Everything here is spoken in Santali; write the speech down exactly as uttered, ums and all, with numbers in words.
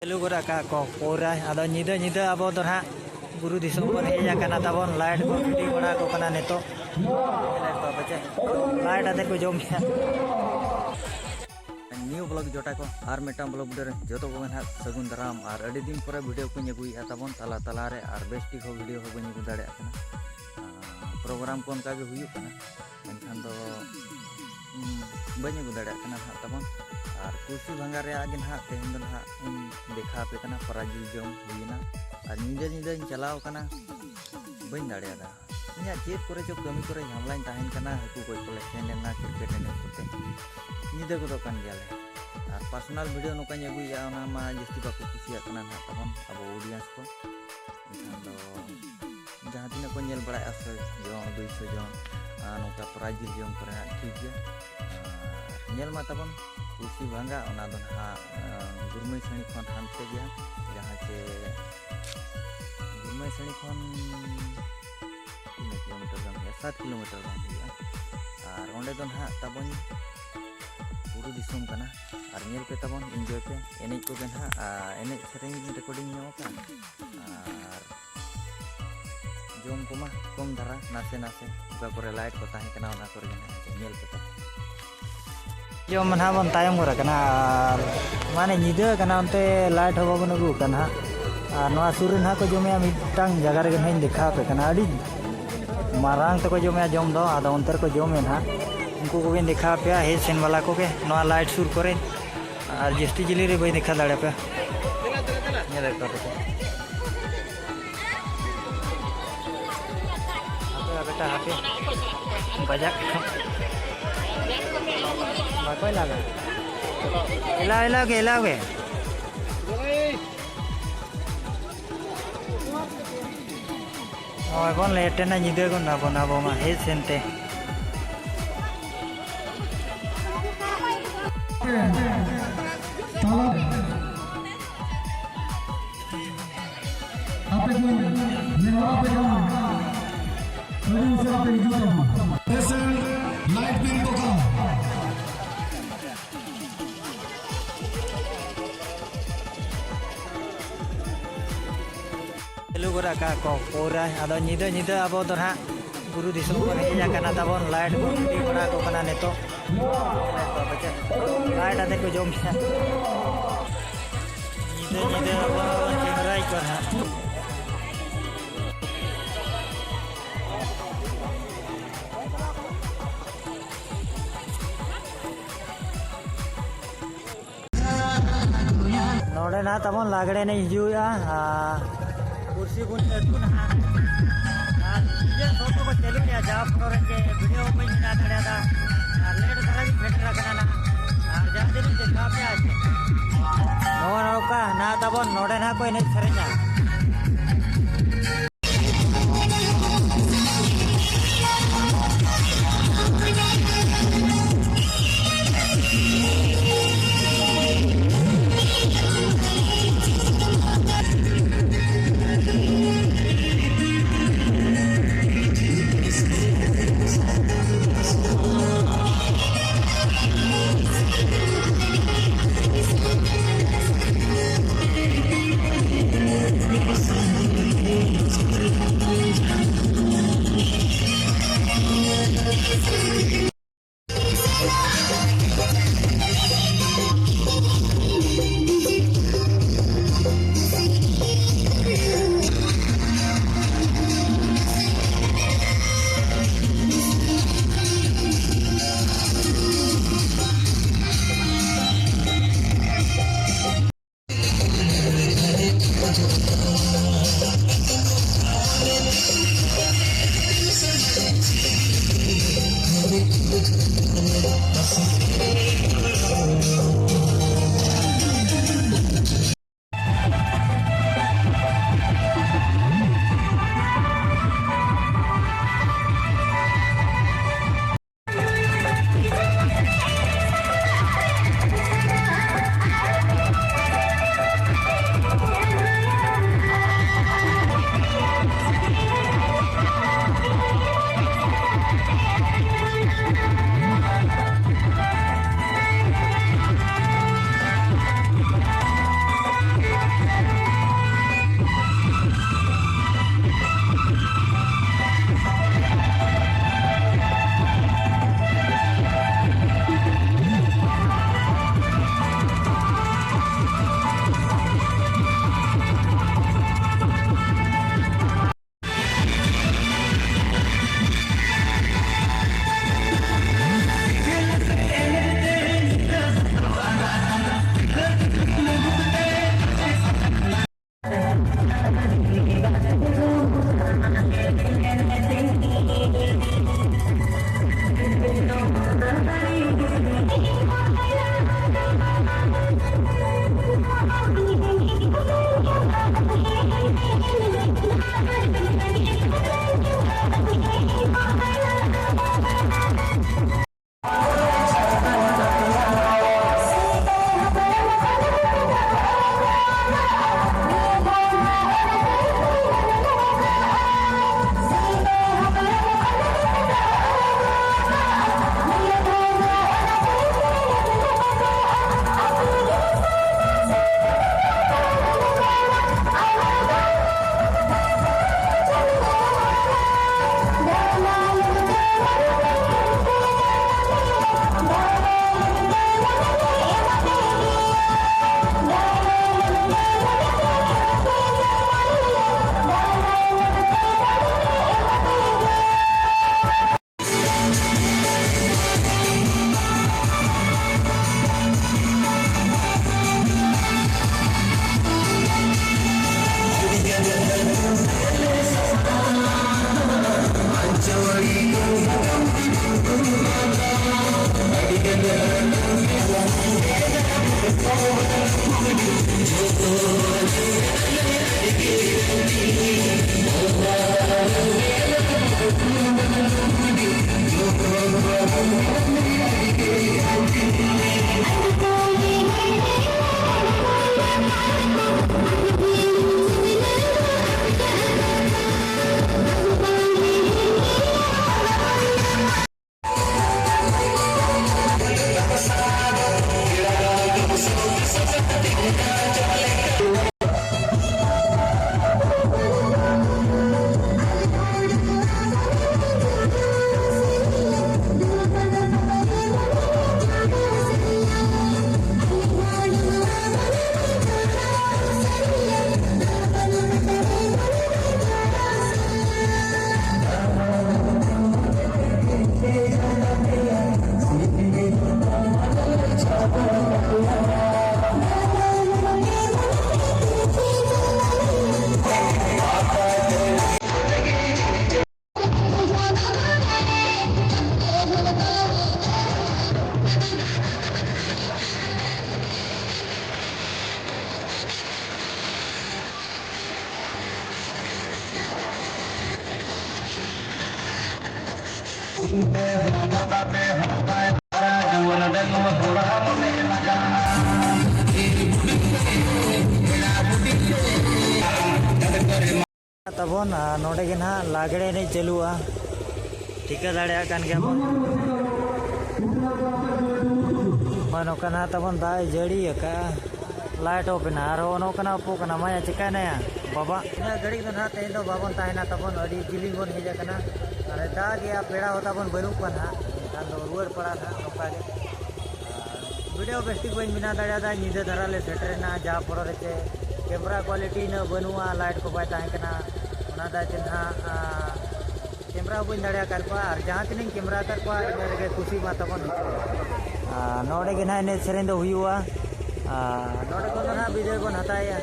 ᱪᱟᱹᱞᱩ ᱜᱚᱫ ᱟᱠᱟᱫ ᱠᱚ ᱯᱩᱨᱟᱹ᱾ ᱟᱫᱚ ᱧᱤᱫᱟᱹ ᱧᱤᱫᱟᱹ ᱟᱵᱚ ᱫᱚ ᱱᱟᱦᱟᱜ ᱵᱩᱨᱩ ᱫᱤᱥᱚᱢ ᱵᱚᱱ ᱦᱮᱡ ᱟᱠᱟᱱᱟ ᱛᱟᱵᱚᱱ, ᱞᱟᱭᱤᱴ ᱠᱚ ᱜᱤᱰᱤ ᱵᱟᱲᱟ ᱟᱠᱚ ᱠᱟᱱᱟ ᱱᱤᱛᱚᱜ᱾ ᱞᱟᱭᱤᱴ ᱟᱛᱮ ᱠᱚ ᱡᱚᱢᱮᱫᱼᱟ᱾ ᱱᱤᱭᱩ ᱵᱞᱚᱜ ᱡᱚᱴᱟ ᱠᱚ, ᱟᱨ ᱢᱤᱫᱴᱟᱝ ᱵᱞᱚᱜ ᱵᱷᱤᱰᱤᱭᱳ ᱨᱮ ᱡᱚᱛᱚ ᱠᱚᱜᱮ ᱱᱟᱦᱟᱜ ᱥᱟᱹᱜᱩᱱ ᱫᱟᱨᱟᱢ᱾ ᱟᱨ ᱟᱹᱰᱤ ᱫᱤᱱ ᱯᱚᱨᱮ ᱵᱷᱤᱰᱤᱭᱳ ᱠᱚᱧ ᱟᱹᱜᱩᱭᱮᱫᱼᱟ ᱛᱟᱵᱚᱱ ᱛᱟᱞᱟ ᱛᱟᱞᱟ ᱨᱮ, ᱟᱨ ᱵᱮᱥ ᱴᱷᱤᱠ ᱦᱚᱸ ᱵᱷᱤᱰᱤᱭᱳ ᱦᱚᱸ ᱵᱟᱹᱧ ᱟᱹᱜᱩ ᱫᱟᱲᱮᱭᱟᱜ ᱠᱟᱱᱟ᱾ ᱯᱨᱳᱜᱨᱟᱢ ᱠᱚ ᱚᱱᱠᱟ ᱜᱮ ᱦᱩᱭᱩᱜ ᱠᱟᱱᱟ, ᱢᱮᱱᱠᱷᱟᱱ ᱫᱚ ᱩᱸ, ᱵᱟᱹᱧ ᱟᱹᱜᱩ ᱫᱟᱲᱮᱭᱟᱜ ᱠᱟᱱᱟ ᱱᱟᱦᱟᱜ ᱛᱟᱵᱚᱱ᱾ ᱟᱨ ᱠᱩᱥᱤ ᱵᱷᱟᱸᱜᱟ ᱨᱮᱭᱟᱜ ᱜᱮ ᱱᱟᱦᱟᱜ ᱛᱮᱦᱮᱧ ᱫᱚ ᱱᱟᱦᱟᱜ ᱤᱧ ᱫᱮᱠᱷᱟᱣ ᱟᱯᱮ ᱠᱟᱱᱟ, ᱯᱟᱨᱟ ᱡᱤᱞ ᱡᱚᱢ ᱦᱩᱭᱮᱱᱟ᱾ ᱟᱨ ᱧᱤᱫᱟᱹ ᱧᱤᱫᱟᱹᱧ ᱪᱟᱞᱟᱣ ᱠᱟᱱᱟ, ᱵᱟᱹᱧ ᱫᱟᱲᱮᱭᱟᱫᱟ᱾ ᱤᱧᱟᱹᱜ ᱪᱮᱫ ᱠᱚᱨᱮ ᱪᱚ ᱠᱟᱹᱢᱤ ᱠᱚᱨᱮ ᱡᱷᱟᱢᱞᱟᱧ ᱛᱟᱦᱮᱱ ᱠᱟᱱᱟ, ᱦᱟᱹᱠᱩ ᱜᱚᱡ ᱠᱚᱞᱮ ᱥᱮᱱ ᱞᱮᱱᱟ, ᱠᱨᱤᱠᱮᱴ ᱮᱱᱮᱡ ᱠᱚᱛᱮ ᱧᱤᱫᱟᱹ ᱜᱚᱫᱚᱜ ᱠᱟᱱ ᱜᱮᱭᱟᱞᱮ᱾ ᱟᱨ ᱯᱟᱨᱥᱚᱱᱟᱞ ᱵᱷᱤᱰᱤᱭᱳ ᱱᱚᱝᱠᱟᱧ ᱟᱹᱜᱩᱭᱮᱫᱼᱟ, ᱚᱱᱟ ᱢᱟ ᱡᱟᱹᱥᱛᱤ ᱵᱟᱠᱚ ᱠᱩᱥᱤᱭᱟᱜ ᱠᱟᱱᱟ ᱱᱟᱦᱟᱜ ᱛᱟᱵᱚᱱ ᱟᱵᱚ ᱚᱰᱤᱭᱮᱱᱥ ᱠᱚ᱾ ᱮᱱᱠᱷᱟᱱ ᱫᱚ ᱡᱟᱦᱟᱸ ᱛᱤᱱᱟᱹᱜ ᱠᱚ ᱧᱮᱞ ᱵᱟᱲᱟᱭᱟ, ᱥᱚ ᱡᱚᱱ, ᱫᱩᱭᱥᱚ ᱡᱚᱱ, ᱟᱨ ᱱᱚᱝᱠᱟ ᱯᱨᱟᱭᱤᱡᱽ ᱡᱤᱞ ᱡᱚᱢ ᱠᱚᱨᱮ ᱦᱟᱸᱜ ᱴᱷᱤᱠ ᱜᱮᱭᱟ᱾ ᱟᱨ ᱧᱮᱞ ᱢᱟ ᱛᱟᱵᱚᱱ ᱠᱩᱥᱤ ᱵᱷᱟᱸᱜᱟ, ᱚᱱᱟ ᱫᱚ ᱱᱟᱦᱟᱜ, ᱟᱸ, ᱜᱩᱨᱢᱟᱹᱭ ᱥᱟᱹᱲᱤ ᱠᱷᱚᱱ ᱦᱟᱱᱛᱮ ᱜᱮᱭᱟ, ᱡᱟᱦᱟᱸ ᱪᱮ ᱜᱩᱨᱢᱟᱹᱭ ᱥᱟᱹᱲᱤ ᱠᱷᱚᱱ ᱛᱤᱱᱟᱹᱜ ᱠᱤᱞᱳᱢᱤᱴᱟᱨ ᱜᱟᱱ ᱦᱩᱭᱩᱜᱼᱟ? ᱥᱟᱛ ᱠᱤᱞᱳᱢᱤᱴᱟᱨ ᱜᱟᱱ ᱦᱩᱭᱩᱜᱼᱟ᱾ ᱟᱨ ᱚᱸᱰᱮ ᱫᱚ ᱱᱟᱦᱟᱜ ᱛᱟᱵᱚᱱ ᱵᱩᱨᱩ ᱫᱤᱥᱚᱢ ᱠᱟᱱᱟ᱾ ᱟᱨ ᱧᱮᱞ ᱯᱮ ᱛᱟᱵᱚᱱ, ᱤᱱᱡᱚᱭ ᱯᱮ᱾ ᱮᱱᱮᱡ ᱠᱚᱜᱮ ᱱᱟᱦᱟᱜ, ᱟᱨ ᱮᱱᱮᱡ ᱥᱮᱨᱮᱧ ᱨᱮᱠᱚᱨᱰᱤᱝ ᱧᱚᱜ ᱟᱠᱟᱫ᱾ ᱟᱨ ᱡᱚᱢ ᱠᱚᱢᱟ ᱠᱚᱢ ᱫᱷᱟᱨᱟ, ᱱᱟᱥᱮ ᱱᱟᱥᱮ ᱚᱠᱟ ᱠᱚᱨᱮ ᱞᱟᱭᱤᱴ ᱠᱚ ᱛᱟᱦᱮᱸ ᱠᱟᱱᱟ, ᱚᱱᱟ ᱠᱚᱨᱮ ᱜᱮ ᱱᱟᱦᱟᱜ ᱧᱮᱞ ᱯᱮ ᱛᱟᱵᱚᱱ᱾ ᱡᱚᱢ ᱢᱟ ᱱᱟᱦᱟᱜ ᱵᱚᱱ ᱛᱟᱭᱚᱢ ᱜᱚᱫ ᱟᱠᱟᱱᱟ, ᱟᱨ ᱢᱟᱱᱮ ᱧᱤᱫᱟᱹ ᱟᱠᱟᱱᱟ, ᱚᱱᱛᱮ ᱞᱟᱭᱤᱴ ᱦᱚᱸ ᱵᱟᱵᱚᱱ ᱟᱹᱜᱩ ᱟᱠᱟᱫ ᱱᱟᱦᱟᱜ᱾ ᱟᱨ ᱱᱚᱣᱟ ᱥᱩᱨ ᱨᱮ ᱱᱟᱦᱟᱜ ᱠᱚ ᱡᱚᱢᱮᱜᱼᱟ, ᱢᱤᱫᱴᱟᱝ ᱡᱟᱭᱜᱟ ᱨᱮᱜᱮ ᱱᱟᱦᱟᱜ ᱤᱧ ᱫᱮᱠᱷᱟᱣ ᱟᱯᱮ ᱠᱟᱱᱟ, ᱟᱹᱰᱤ ᱢᱟᱨᱟᱝ ᱛᱮᱠᱚ ᱡᱚᱢᱮᱜᱼᱟ ᱡᱚᱢ ᱫᱚ᱾ ᱟᱫᱚ ᱚᱱᱛᱮ ᱨᱮᱠᱚ ᱡᱚᱢᱮᱜᱼᱟ ᱱᱟᱦᱟᱜ, ᱩᱱᱠᱩ ᱠᱚᱜᱮᱧ ᱫᱮᱠᱷᱟᱣ ᱟᱯᱮᱭᱟ, ᱦᱮᱡ ᱥᱮᱱ ᱵᱟᱞᱟ ᱠᱚᱜᱮ ᱱᱚᱣᱟ ᱞᱟᱭᱤᱴ ᱥᱩᱨ ᱠᱚᱨᱮ᱾ ᱟᱨ ᱡᱟᱹᱥᱛᱤ ᱡᱤᱞᱤᱧ ᱨᱮ ᱵᱟᱹᱧ ᱫᱮᱠᱷᱟᱣ ᱫᱟᱲᱮᱭᱟᱯᱮᱭᱟ, ᱧᱮᱞᱮᱫ ᱠᱚᱣᱟ ᱯᱮ ᱛᱚ᱾ ᱦᱟᱯᱮ, ᱦᱟᱯᱮ, ᱦᱟᱯᱮ᱾ ᱵᱟᱡᱟᱜ ᱠᱟᱱᱟ᱾ ᱵᱟᱠᱚ ᱮᱞᱟᱣ ᱫᱟ᱾ ᱮᱞᱟᱣ, ᱮᱞᱟᱣ ᱜᱮ, ᱮᱞᱟᱣ ᱜᱮ᱾ ᱱᱚᱜᱼᱚᱭ ᱵᱚᱱ ᱞᱮᱴ ᱮᱱᱟ, ᱧᱤᱫᱟᱹ ᱜᱚᱫ ᱱᱟᱵᱚᱱ ᱟᱵᱚ ᱢᱟ ᱦᱮᱡ ᱥᱮᱱᱛᱮ᱾ ᱟᱯᱮ ᱠᱚᱧ ᱱᱮᱦᱚᱨ ᱟᱯᱮ ᱠᱟᱱᱟ, ᱟᱹᱰᱤ ᱩᱥᱟᱹᱨᱟ ᱯᱮ ᱦᱤᱡᱩᱜ ᱛᱟᱵᱚᱱᱟ᱾ ᱯᱮᱥᱮᱱᱴ ᱞᱟᱭᱤᱴ ᱵᱤᱱ ᱛᱚᱠᱟ᱾ ᱯᱩᱨᱟᱹ ᱠᱟᱜ ᱠᱚ ᱯᱩᱨᱟᱹ᱾ ᱟᱫᱚ ᱧᱤᱫᱟᱹ, ᱧᱤᱫᱟᱹ ᱟᱵᱚ ᱫᱚ ᱱᱟᱦᱟᱜ ᱵᱩᱨᱩ ᱫᱤᱥᱚᱢ ᱵᱚᱱ ᱦᱮᱡ ᱟᱠᱟᱱᱟ ᱛᱟᱵᱚᱱ, ᱞᱟᱭᱤᱴ ᱵᱚᱱ ᱜᱤᱰᱤ ᱵᱟᱲᱟ ᱟᱠᱚ ᱠᱟᱱᱟ ᱱᱤᱛᱚᱜ᱾ ᱞᱟᱭᱤᱴ ᱟᱛᱮ ᱠᱚ ᱡᱚᱢ ᱠᱮᱫᱟ᱾ ᱧᱤᱫᱟᱹ, ᱧᱤᱫᱟᱹ ᱟᱵᱚ ᱦᱚᱸᱵᱚᱱ ᱥᱮᱸᱫᱽᱨᱟᱭᱮᱫ ᱠᱚᱣᱟ ᱱᱟᱦᱟᱜ᱾ ᱱᱚᱰᱮ ᱱᱟᱦᱟᱜ ᱛᱟᱵᱚᱱ ᱞᱟᱜᱽᱲᱮ ᱮᱱᱮᱡ ᱦᱤᱡᱩᱜᱼᱟ, ᱟᱨ ᱠᱩᱨᱥᱤ ᱵᱚᱱ ᱟᱹᱛᱩ ᱱᱟᱦᱟᱜ᱾ ᱟᱨ ᱰᱤᱡᱮ ᱥᱚ ᱠᱚ ᱪᱟᱹᱞᱩ ᱠᱮᱜᱼᱟ, ᱡᱟ ᱯᱚᱨᱮ ᱡᱮ ᱵᱷᱤᱰᱤᱭᱳ ᱵᱟᱹᱧ ᱵᱮᱱᱟᱣ ᱫᱟᱲᱮᱭᱟᱫᱟ᱾ ᱟᱨ ᱞᱮᱴ ᱫᱷᱟᱨᱟ ᱜᱤᱧ ᱥᱮᱴᱮᱨ ᱟᱠᱟᱱᱟ ᱱᱟᱦᱟᱜ᱾ ᱟᱨ ᱡᱟᱦᱟᱸ ᱛᱤᱱᱟᱹᱜ ᱪᱮᱫ ᱠᱟᱜ ᱯᱮᱭᱟ ᱪᱮ? ᱱᱚᱜᱼᱚ ᱱᱚᱝᱠᱟ ᱱᱟᱦᱟᱜ ᱛᱟᱵᱚᱱ ᱱᱚᱰᱮ ᱱᱟᱦᱟᱜ ᱠᱚ ᱮᱱᱮᱡ ᱥᱮᱨᱮᱧᱟ᱾ ᱛᱟᱵᱚᱱ, ᱟᱨ ᱱᱚᱰᱮ ᱜᱮ ᱱᱟᱦᱟᱜ ᱞᱟᱜᱽᱲᱮ ᱮᱱᱮᱡ ᱪᱟᱹᱞᱩᱜᱼᱟ᱾ ᱴᱷᱤᱠᱟᱹ ᱫᱟᱲᱮᱭᱟᱜ ᱠᱟᱱ ᱜᱮᱭᱟ ᱵᱚᱱ᱾ ᱦᱳᱭ, ᱱᱚᱝᱠᱟ ᱱᱟᱦᱟᱜ ᱛᱟᱵᱚᱱ ᱫᱟᱜ ᱮ ᱡᱟᱹᱲᱤ ᱟᱠᱟᱫᱼᱟ᱾ Light off ᱮᱱᱟ, ᱟᱨᱦᱚᱸ ᱱᱚᱝᱠᱟ ᱱᱟᱦᱟᱜ ᱚᱯᱚᱜ ᱠᱟᱱᱟ᱾ ᱢᱟᱭᱟ, ᱪᱤᱠᱟᱹᱭᱮᱱᱟᱭᱟ ᱵᱟᱵᱟ? ᱤᱱᱟᱹᱜ ᱜᱷᱟᱹᱲᱤᱡ ᱫᱚ ᱱᱟᱦᱟᱜ ᱛᱮᱦᱮᱧ ᱫᱚ ᱵᱟᱵᱚᱱ ᱛᱟᱦᱮᱱᱟ ᱛᱟᱵᱚᱱ, ᱟᱹᱰᱤ ᱡᱤᱞᱤᱧ ᱵᱚᱱ ᱦᱮᱡ ᱟᱠᱟᱱᱟ᱾ ᱟᱨ ᱫᱟᱜ ᱜᱮᱭᱟ, ᱯᱮᱲᱟ ᱦᱚᱸ ᱛᱟᱵᱚᱱ ᱵᱟᱹᱱᱩᱜ ᱠᱚᱣᱟ ᱱᱟᱦᱟᱜ, ᱮᱱᱠᱷᱟᱱ ᱫᱚ ᱨᱩᱣᱟᱹᱲ ᱯᱟᱲᱟᱜ ᱱᱟᱦᱟᱜ ᱱᱚᱝᱠᱟ ᱜᱮ᱾ Video ᱵᱮᱥ ᱴᱷᱤᱠ ᱵᱟᱹᱧ ᱵᱮᱱᱟᱣ ᱫᱟᱲᱮᱭᱟᱫᱟ, ᱧᱤᱫᱟᱹ ᱫᱷᱟᱨᱟ ᱞᱮ ᱥᱮᱴᱮᱨᱮᱱᱟ, ᱡᱟᱦᱟᱸ ᱯᱚᱨᱮ ᱨᱮ ᱪᱮ camera quality ᱤᱱᱟᱹᱜ ᱵᱟᱹᱱᱩᱜᱼᱟ, light ᱠᱚ ᱵᱟᱭ ᱛᱟᱦᱮᱸ ᱠᱟᱱᱟ, ᱚᱱᱟ ᱫᱟᱭ ᱛᱮ ᱱᱟᱦᱟᱜ, ᱟ, camera ᱦᱚᱸ ᱵᱟᱹᱧ ᱫᱟᱲᱮ ᱟᱠᱟᱫ ᱠᱚᱣᱟ᱾ ᱟᱨ ᱡᱟᱦᱟᱸ ᱛᱤᱱᱟᱹᱜ ᱤᱧ camera ᱟᱠᱟᱫ ᱠᱚᱣᱟ, ᱤᱱᱟᱹ ᱨᱮᱜᱮ ᱠᱩᱥᱤ ᱢᱟ ᱛᱟᱵᱚᱱ᱾ ᱟᱨ ᱱᱚᱰᱮ ᱜᱮ ᱱᱟᱦᱟᱜ ᱮᱱᱮᱡ ᱥᱮᱨᱮᱧ ᱫᱚ ᱦᱩᱭᱩᱜᱼᱟ᱾ ᱟᱨ ᱱᱚᱰᱮ ᱠᱷᱚᱱ ᱫᱚ ᱱᱟᱦᱟᱜ ᱵᱤᱫᱟᱹᱭ ᱵᱚᱱ ᱦᱟᱛᱟᱣᱮᱜᱼᱟ᱾